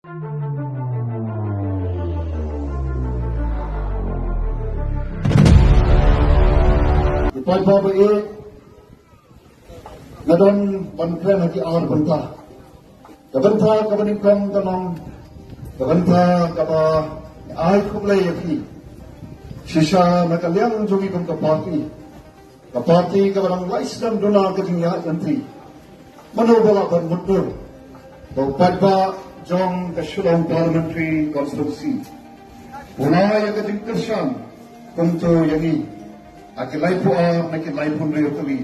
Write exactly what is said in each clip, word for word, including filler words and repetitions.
Ki paidbah ba ïeit, nga don ban kren ha ki ar bynta. Ka bynta kaba nyngkong ka long ka bynta kaba ai khublei ïa phi shisha na ka liang jong ngi kum ka party. Ka party kaba dang lai snem duna ka jingïaid lynti. Mano ba lah ban mutdur ba u paidbah jong ka Shillong Parliamentary Constituency u la ïa ka jingkyrshan kumto ïa ngi ha ki laiphew ar na ki laiphew hynriew tylli.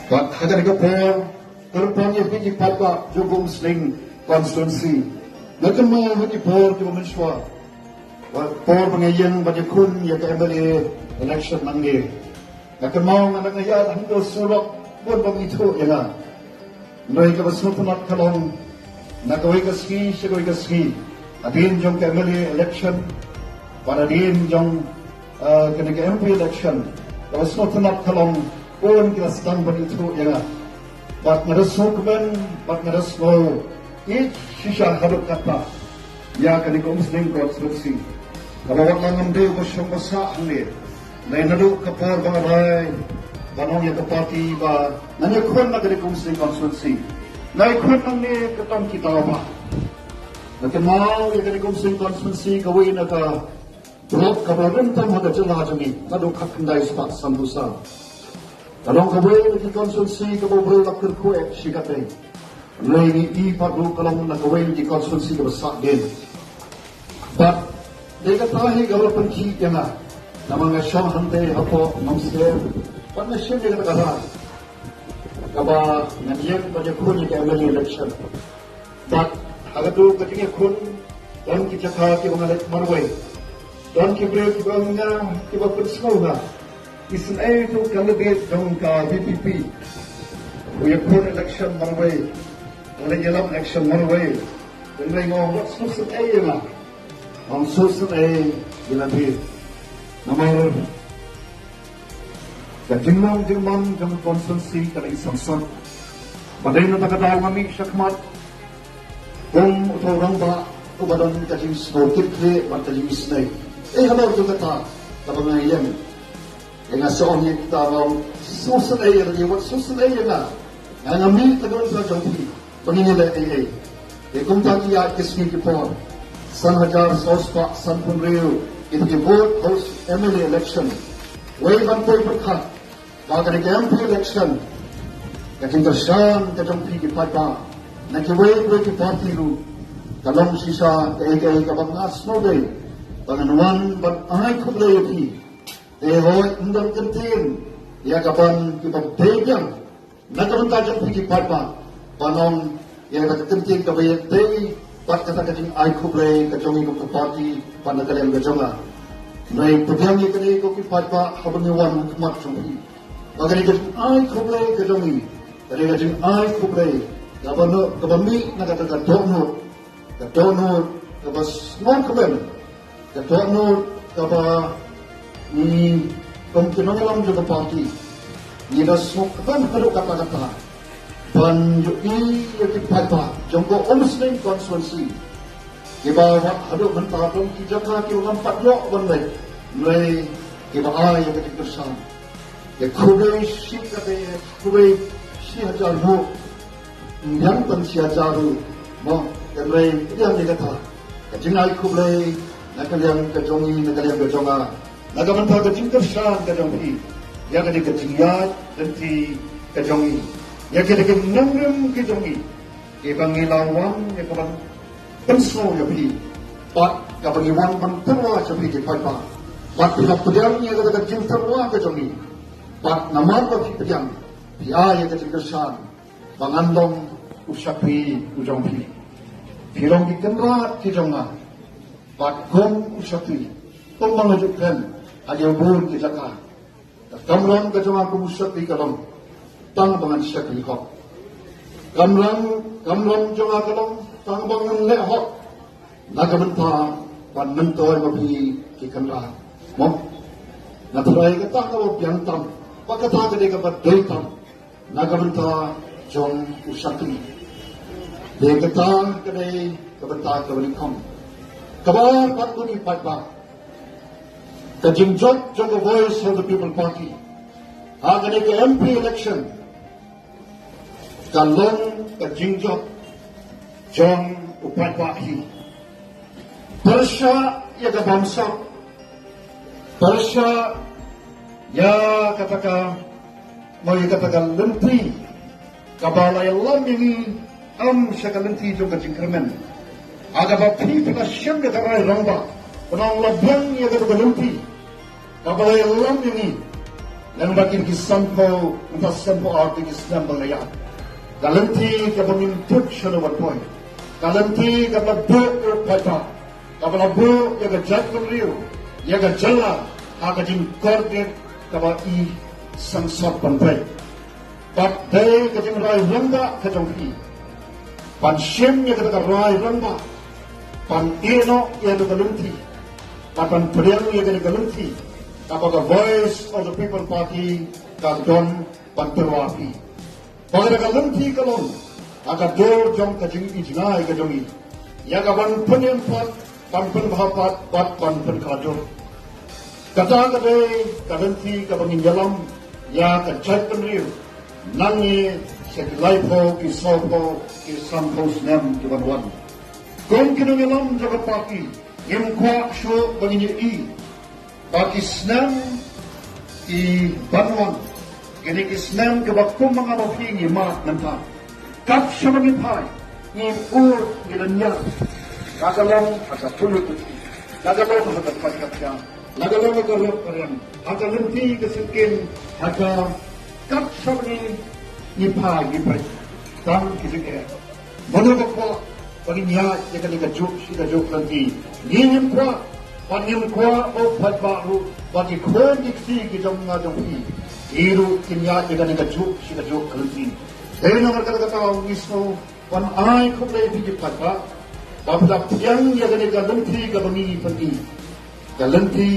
Bad ha kane ka por, kyrpang ïa phi ki paidbah jong ka Umsning Constituency, nga kynmaw ha ki por kiba mynshuwa, por ba nga ïeng ban ïakhun ïa ka M L A election nangne, nga kynmaw nga dang ïaid hangto surok, bun bym ithuh ïa nga. Hynrei kaba sngewtynnat ka long, na kawei ka sngi sha kawei ka sngi, hadien jong ka M L A election bad hadien jong, eh, kane ka M P election, kaba sngewtynnat ka long, bun ki la sdang ban ithuh ïa nga. Bad nga da sngewkmen bad nga da sngew ïeit shisha haduh katta ïa kane ka Umsning Constituency. Kaba wat la ngam dei uba shong ba sah hangne, hynrei naduh ka por ba nga rai ban ong ïa ka party ba ngan ïakhun na kane ka Umsning Constituency, nga ïakhun nangne ka tang ki daw ba nga kynmaw ïa kane ka Umsning Constituency, kawei na ka block kaba rim tam ha ka jylla jong ngi, naduh khatkhyndai spah sanphew saw. Ka long kawei na ki constituency kaba u briew la kyrkhu eh shikatdei. Hynrei ngi i pat ruh ka long na kawei na ki constituency kaba sahdien. Bad dei kata hi kaba la pynkhih ïa nga namar nga shong hangtei hapoh Nongsier bad nga shim ïa kata ka rai kaba ngan ïeng ban ïakhun ïa ka M L A election. Bad ha kato ka jingïakhun, don ki jaka kiba nga leit marwei, don ki briew kiba ong ïa nga, kiba pynsngew ïa nga, isynei uto u candidate jong ka V P P u ïakhun election marwei, u leit ïalap election marwei. Hynrei nga ong wat sngewsynei ïa nga, wat sngewsynei ïa lade. Namar ka jinglong jingman jong ka constituency ka la i sangsot. Bad dei na kata ka daw nga mih shakhmat kum uto u rangbah uba don ka jingsngew kit khlieh bad ka jingisynei. Ei halor jong kata kaba nga ïeng, ïa nga sa ong ïa kita, ong sngewsynei ïa lade, wat sngewsynei ïa nga. Nga, nga mih ka don ka jong phi ba ngin ïaleh ei ei. Te kumta ki ïaid ki sngi ki por, san hajar saw spah sanphew hynriew ïa ki vote House M L A election. Wei ban poi pyrkhat ba kane ka M P election, ka jingkyrshan ka jong phi ki paidbah na kiwei kiwei ki party ruh ka long shisha kaei kaei kaba nga sngewdei ba ngan wan ban ai khublei ïa phi. Te hooid, ym don kyntien ïa ka ban kiba dei biang na ka bynta jong phi ki paidbah ban ong ïa kata ka kyntien kaba ïadei bad kata ka jingai khublei ka jong ngi kum ka party bad na ka liang ka jong nga. Hynrei pdiang ïa kane ko ki paidbah haba ngi wan ha khmat jong phi, ba kane ka jingai khublei ka jong ngi ka dei ka jingai khublei kaba noh, kaba mih na kata ka dohnud, ka dohnud kaba sngewkmen, ka dohnud kaba ngi kum ki nongïalam jong ka party ngi da sngewkmen haduh katta katta ban ïohi ïa ki paidbah jong ka Umsning constituency, kiba wat haduh mynta don ki jaka kiba ngam pat ïoh ban leit, hynrei kiba ai ïa ka jingkyrshan. Te khublei shikatdei, khublei shi hajar nguh, ym biang tang shi hajar ruh mo. Hynrei pdiang ïa kata ka jingai khublei na ka liang ka jong ngi, na ka liang ka jong nga, na ka bynta ka jingkyrshan ka jong phi ïa kane ka jingïaid lynti ka jong ngi, ïa kane ka nongrim ka jong ngi. Kiba ngi la wan ïa ka ban pynsngew ïa phi bad kaba ngi wan ban tyrwa ïa phi ki paidbah, bad phi la pdiang ïa kata ka jingtyrwa ka jong ngi. Bad namar ba phi pdiang, phi ai ïa ka jingkyrshan ba ngan long u shakri u jong phi. Phi long ki kynrad ki jong nga. Bad kum u shakri, kum ba nga ju kren ha kiba bun ki jaka, ka kamram ka jong nga kum u shakri ka long tang ba ngan shakri hok. Kamram, kamram jong nga ka long tang ba ngan leh hok na ka bynta ban myntoi ma phi ki kynrad mo. Nga tharai kata kaba biang tam, ba kata ka dei kaba dei tam na ka bynta jong u shakri. Te kata ka dei ka bynta kaba nyngkong. Kaba ar pat, ko ki paidbah, ka jingjop jong ka Voice of the People Party ha kane ka M P election ka long ka jingjop jong u paidbah hi. Pyrshah ïa ka bamsap, pyrshah ïa kata ka, mo ïa kata ka lynti kaba la ïalam ïa ngi, em sha ka lynti jong ka jingkyrmen. Ha kaba phi phi la shim ïa ka rai rangbah, khnang la biang ïa kata ka lynti kaba la ïalam ïa ngi lyngba kine ki sanphew, mynta sanphew ar tylli ki snem ba la ïaid. Ka lynti kaba ngim tip shano ban poi. Ka lynti kaba la buh ïa u paidbah, kaba la buh ïa ka jaitbynriew, ïa ka jylla ha ka jingkordit kaba i sangsot ban poi. Bad dei ka jingrai rangbah ka jong phi ban shim ïa kata ka rai rangbah, ban ïehnoh ïa kata ka lynti, bad ban pdiang ïa kata ka lynti kaba ka Voice of the People Party ka don ban tyrwa phi. Ba kata ka lynti ka long ha ka dur jong ka jingïohi jngai ka jong i ïa ka ban pynïeng pat, ban pynbha pat bad ban pynkhlaiñ. Kata ka dei ka lynti kaba ngin ïalam ïa ka jaitbynriew nangne sha ki laiphew, ki sawphew, ki sanphew snem ki ban wan. Kum ki nongïalam jong ka party, ngim kwah shuh ba ngin ïohi ba ki snem ki ban wan, kine ki snem kiba kum ma nga ma phi ngi mad mynta, kat shaba ngi phai, ngi ur, ngi lynñiar, la ka long ha ka pule pule, la ka long ha ka paid ka pia, la ka long ha ka rep ka riang, ha ka lynti ka syrkhei, ha ka, kat shaba ngi, ngi phai, ngi phai. Tang ki jingeh. Mano ba kwah ba ngin ïaid ïa kane kajuh shi kajuh ka lynti? Ngi ngim kwah, ba ngim kwah, oh paidbah ruh, ba ki khun ki kti ki jong nga jong phi, ki ruh kin ïaid ïa kane kajuh shi kajuh ka lynti. Dei namar kata ka daw ngi sngew ban ai khublei ïa phi ki paidbah ba phi la pdiang ïa kane ka lynti kaba ngi pyni. Ka lynti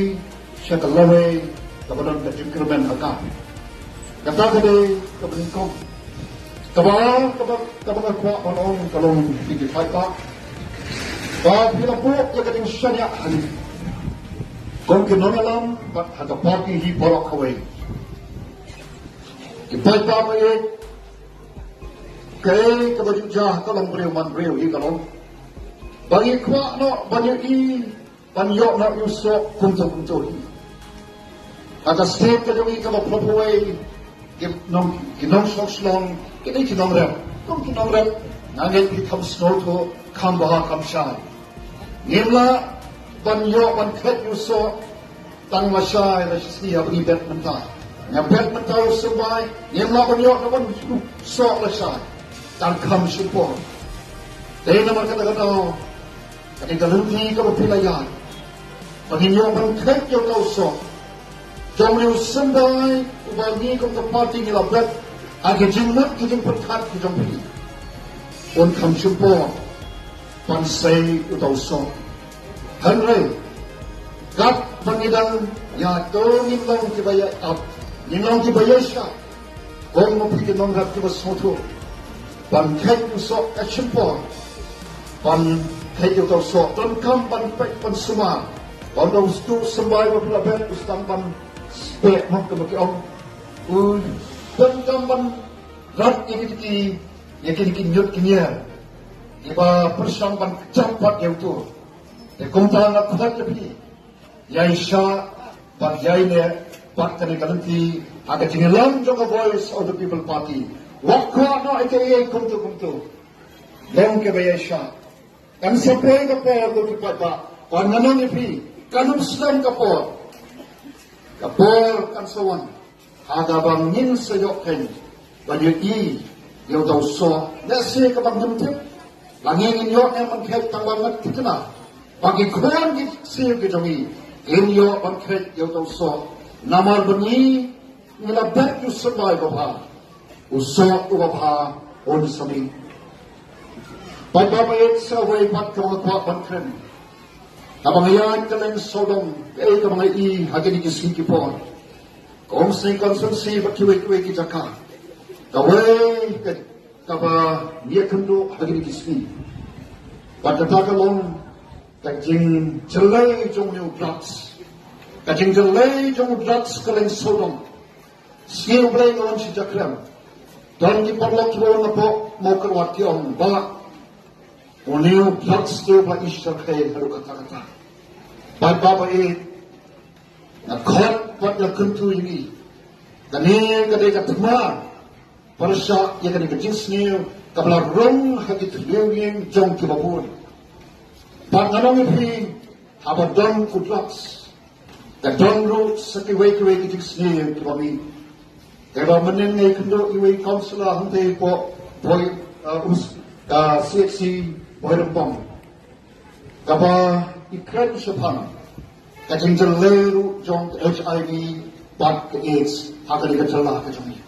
sha ka lawei kaba don ka jingkyrmen ha ka. Kata ka dei kaba nyngkong. Kaba, kaba, kaba nga kwah ban ong ka long, phi ki paidbah, ba phi la buh ïa ka jingshaniah ha ngi kum ki nongïalam bad ha ka party hi baroh kawei. Ki paidbah, ma ïa kaei kaba jia ha ka long briew man briew hi ka long ba ngi kwah noh ban ïohi ban ïoh noh ïa u soh kumto kumto hi. Ha ka state ka jong ngi kaba phlop wei, ki nong, ki nongshong shnong, ki dei ki nongrep. Kum ki nongrep, nga ngeit ki kham sngewthuh, kham bha kham shai. Ngim lah ban ïoh ban kheit ïa u soh tang lashai lashisngi haba ngi bet mynta. Nga bet mynta u symbai, ngim lah ban ïoh noh ban soh lashai tang kham shym por. Dei namar kata ka daw, kane ka lynti kaba phi la ïaid, ba ngin ïoh ban kheit ïa uta u soh jong une u symbai uba ngi kum ka party ngi la bet ha ki jingmut ki jingpyrkhat ki jong phi, un kham shym por ban sei uta u soh. Hynrei katba ngi dang ïaid to ngin long kiba ïai ap, ngin long kiba ïai shah. Kum ma phi ki nongrep kiba sngewthuh, ban kheit u soh ka shim por. Ban kheit uta u soh, donkam ban peit ban sumar ba uta u symbai ba phi la bet u sdang ban speh, mo, kumba ki ong. U donkam ban rat ïa kine ki, ïa kine ki ñiut ki ñier kiba pyrshang ban kjam pat ïa uto. Te kumta nga khot ïa phi, ïai shah bad ïai neh bad kane ka lynti ha ka jingïalam jong ka Voice of the People Party. Wat kwah noh ïa kaei kaei kumto kumto. Long kiba ïai shah. Kan sa poi ka por, ko ki paidbah, ba ngan ong ïa phi, kan ym slem ka por. Ka por kan sa wan ha kaba ngin sa ïoh khein ban ïohi ïa uta u soh, lehse kaba ngim tip. La ngi ngin ïoh ne em ban kheit, tang ba nga thikna ba ki khun ki ksiew ki jong ngi kin ïoh ban kheit ïa uta u soh. Namar ba ngi, ngi la bet ïa u symbai babha, u soh uba bha un sa mih. Paidbah, ma ïeit, sa kawei pat kaba nga kwah ban kren. Haba nga ïaid kylleng sawdong, kaei kaba nga ïohi ha kine ki sngi ki por, Umsning constituency bad kiwei kiwei ki jaka, kawei ka kaba ngi ïakynduh ha kine ki sngi. Bad kata ka long ka jingjyllei jong une u drugs. Ka jingjyllei jong u drugs ka long sawdong. Sngi U Blei nga wan sha Jakrem. Don ki paralok kiba wan napoh Mawkyrwat ki ong, Bah, une u drugs te u ba i shyrkhei haduh katta katta. Bad Bah, ba e, nga khot bad nga kyntu ïa ngi. Kane ka dei ka thma pyrshah ïa kane ka jingsniew kaba la rung ha ki thliew ïing jong kiba bun. Bad ngan ong ïa phi, haba don u drugs, ka don ruh sa kiwei kiwei ki jingsniew kiba mih. Kaba mynnin nga ïakynduh ïa uwei u councillor hangtei hapoh Bhoi, uh, us, uh, C H C Bhoirymbong, kaba i kren shaphang ka jingjyllei ruh jong ka H I V bad ka AIDS ha kane ka jylla ka jong ngi.